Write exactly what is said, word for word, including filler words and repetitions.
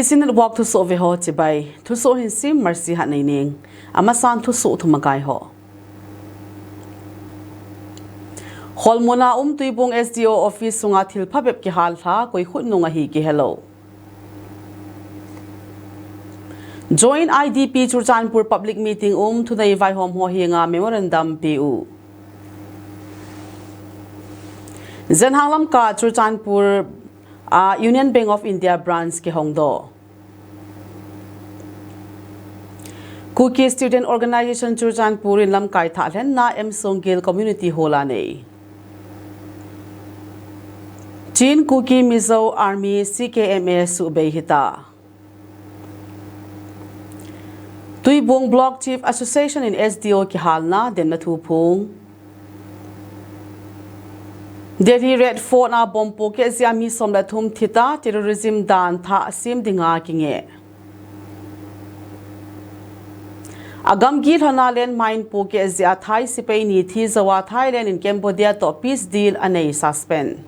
Singnet Walk thusoh veho chibai. Thusoh hinsim Mercy Hatneining. Amasan thusoh thumakai ho. Holmona um Tuibong S D O office sunga thilpha bep kihal lha, koi khut nung ahi kihelou. Joint I D P Churachandpur public meeting um, thunei vaihom ho henga memorandum peh u. Zenhang Lamka Churachandpur a Union Bank of India branch kihongdoh. Kuki Student Organisation Churachandpur in lamkai thah lhenna M Songgel Community Hall a nei. Chin Kuki Mizo Army, C K M A, suhbei hita. Tuibong Block Chief Association in S D O kihalna demna thu phung. Delhi Red Fort a bomb pohkeh jeh a mi som le thum thita, terrorism dan thah sem dinga kingeh. A gamgi lhona landmine pohkeh jeh a Thai sepai ni thi jouva Thailand in Cambodia toh peace deal anei, suspend.